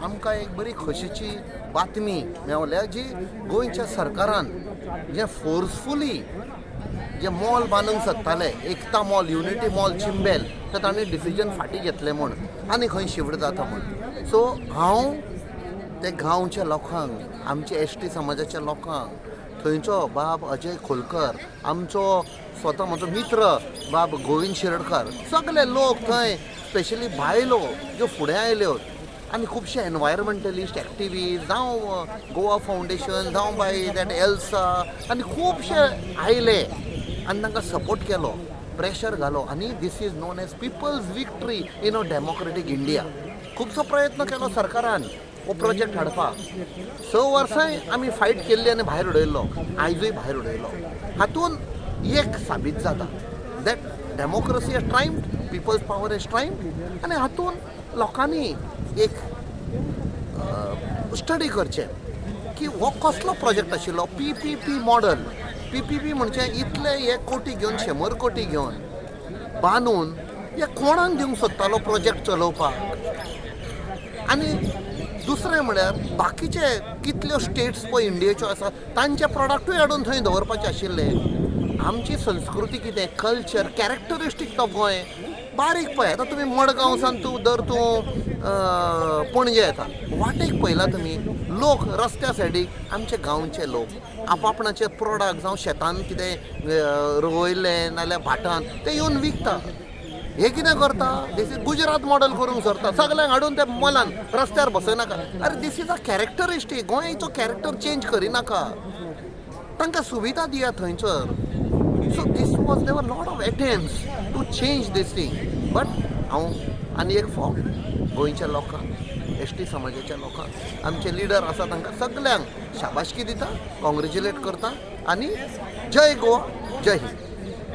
आमकां एक बरी खोशेची बातमी मेवल्या जी गोंयच्या सरकारान जें फोर्सफुली जे मॉल बांदूंक सोदताले, एकता मॉल, युनिटी मॉल चिंबेल, तर तांणी डिसिजन फाटीं घेतलें म्हूण आनी खंय शिफ्ट जाता म्हूण. सो हांव ते गांवच्या लोकांक, आमच्या एसटी समाजाच्या लोकांक, थंयचो बाब अजय खोलकर, आमचो स्वता म्हजो मित्र बाब गोविंद शिरडकर, सगळे लोक थंय, स्पेशली बायलो ज्यो फुडें आयल्यो आनी खुबशे एनवायरमेंटलिस्ट एक्टिविस्ट जावं गोवा फावंडेशन जावं बाय that Elsa आनी खुबशे आयले आनी तांकां सपोर्ट केलो, प्रेशर घालो आनी this is known as people's victory in a democratic India. खुबसो प्रयत्न केलो सरकारान हो प्रोजेक्ट हाडपाक. 6 वर्सांय आमी फायट केल्ली आनी भायर उडयल्लो, आयजूय भायर उडयलो. हातून एक साबीत जाता that democracy has triumphed, people's power has triumphed. आनी हातून लोकांनी एक स्टडी करचें की हो कसलो प्रोजेक्ट आशिल्लो, पीपीपी मॉडल. पीपीपी म्हणजे इतले हे कोटी घेवन, 100 कोटी घेवन बांदून हे कोणाक दिवंक सोदतालो प्रोजेक्ट चलोवपाक? आनी दुसरें म्हळ्यार बाकीचे कितल्यो स्टेट्स पळय इंडियेच्यो आसा, तांचे प्रोडक्टूय हाडून थंय दवरपाचे आशिल्ले. आमची संस्कृती कितें, कल्चर, कॅरेक्टरिस्टीक ऑफ गोंय बारीक पळय. आतां तुमी मडगांव सावन तूं दर तूं पणजे येता, वाटेक पळयला तुमी, लोक रस्त्या सायडीक आमचे गांवचे लोक आपआपणाचे प्रोडक्ट जावं शेतान कितें रोयलें नाल्यार भाटान ते येवन विकता. हे कितें करता? This is Gujarat model करूंक सोदता. सगल्यांक हाडून ते मॉलान रस्त्यार बसयनाका. अरे, this is a characteristic. गोंयचो कॅरेक्टर चेंज करिनाका, तांकां सुविधा दिया थंयसर. So this was there were lot of attempts to change this thing, but हांव आनी एक फावट गोंयच्या लोकांक, एसटी समाजाच्या लोकांक, आमचे लिडर आसा तांकां सगल्यांक शाबासकी दिता, कॉंग्रेच्युलेट करता आनी जय गोवा, जय हिंद.